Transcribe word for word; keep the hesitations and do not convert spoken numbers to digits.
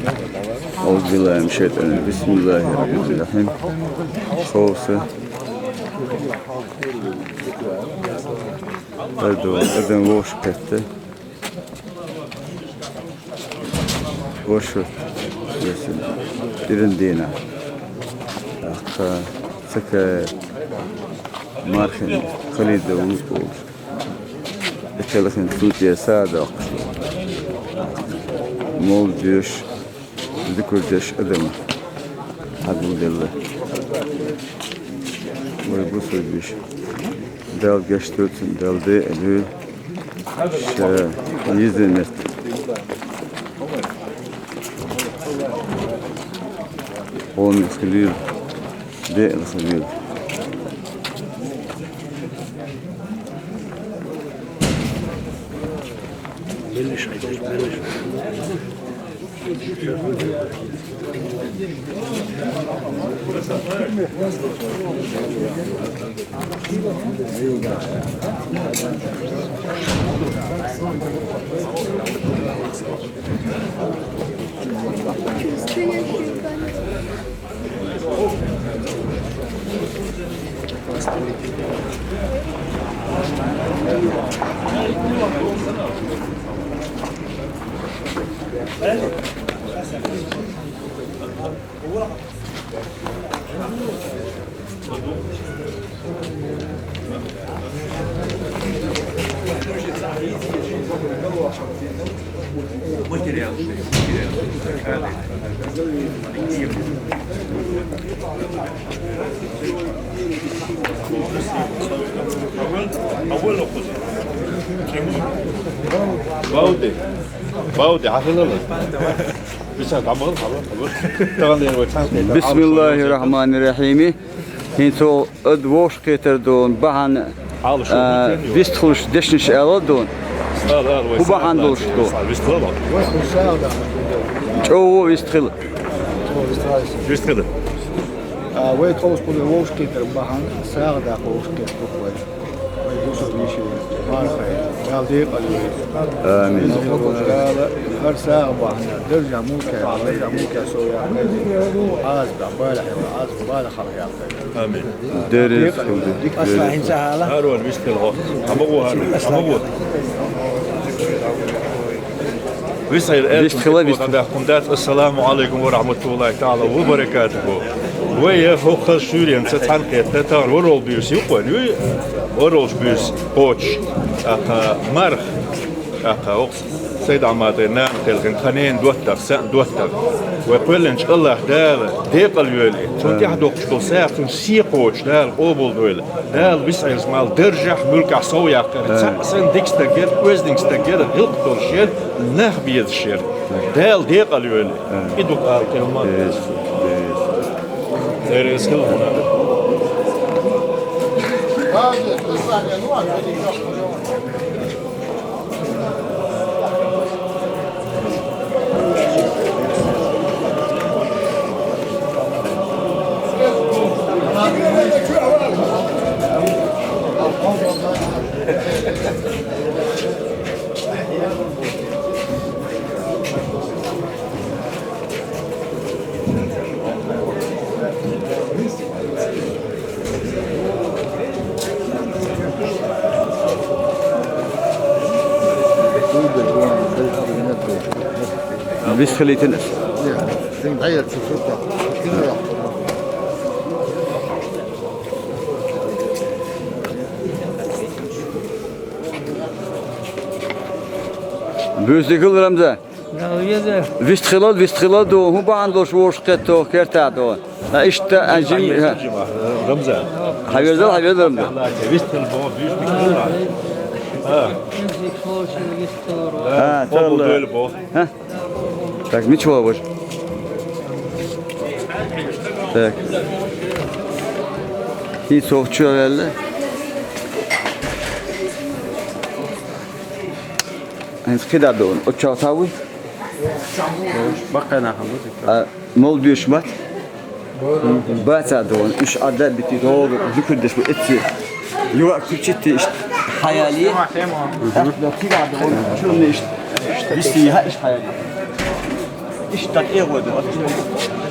أعوذ بالله من الشيطان الرجيم. بسم الله الرحمن الرحيم. Ховса. Адам вовшахкхетта. Вошут. Иран дийнахьа. Ахха цака мархин халида вузбулж. Экелхин цунтӀе са доккхуш. Мол доьш, зикр деш адам хьагулделла. Вай бусурбиш. Дала гешт дойла цунна, Дала декъал дойла. Ша йиза метта. Хьона хилийла, декъал хилийла. Бауди. Бауди, хьахилала. Биса, тамал, тамал, тамал. Таган ден вай цан. بسم الله الرحمن الرحيم. ХӀинца ад вовшахкхетар ду бахьана, а, вистхуш дешнаш аьлла ду. ХӀу бахьана долуш ду? ЧӀогӀа вистхила. Вистхила. А, вай тховсалгӀа вовшахкхетар бахьана, сагӀа даккха вовшахкхетар ду вай. Вай бусурба йиши, мархий, Дала декъал йойла. Амин. Дала хӀара сагӀа бахьана, даржехь мулка, даржехь мулка сов яккхай. Ӏазап балехь, Ӏазап балехь хьалха яккхай. Амин. Дерриг хилда. Дика. Аса хӀинца хьала? ХӀара ван вистхила хьо. ХьамагӀо хӀара. ХьамагӀо. Вистхила, вистхила. Ассаламу Ӏалайкум ва рахьматуллахӀи таӀала ва баракатухӀу. Вай я хӀокху суьйренца цхьаьнакхетта тахана ворхӀалгӀа буьйса юкъа ван юй, ворхӀалгӀа буьйса кхочуш. ТӀаккха марха, тӀаккха хӀокху Сайд-Ахьмадан нана кхелхина, тхан ненан доттагӀа, сан доттагӀа. Вай кхоьллинчу АллахӀ Дала декъал йойла. Цунна тӀехь доккхуш долу сагӀа цунна сий кхочуш Дала къобалдойла. Дала висхьелча мал даржехь, муьлххехь сов яккхара. Цхьаъ санна дика стаг яра, оьздангалла стаг яра, гӀиллакх долуш яра, нах безаш яра. Дала декъал йойла. И дукха ала кхел ма. Дерриг хила хьуна. Вистхилийтина аса. Буьйса дика хила, Рамзан. Вистхила, вистхила ду, хӀун бахьана долуш вовшахкхетта кертахь ду? А, иштта, а, жим-, а. Рамзан. Хьан везал, хьан везал, Рамзан. Вистхила боху, буьйса дика хила. А. А, тала. Хьо бу дойла боху. А? Так, мича ву важа? Так. И цо чу ваьлла. ХӀинца кхидӀа ду, оцу чохь ца вуй? Баккхий нахана ду. А, мол доьшуш бац? Бац а ду, уьш Ӏадда а битий, догӀу, зуькар деш бу эцци. Юха а кхуьрчитти иштта хьаяли. ТӀаккха кхидӀа ду, чуьрни иштта. Виси хьа иштта хьаяли. Ist das irgendwo so?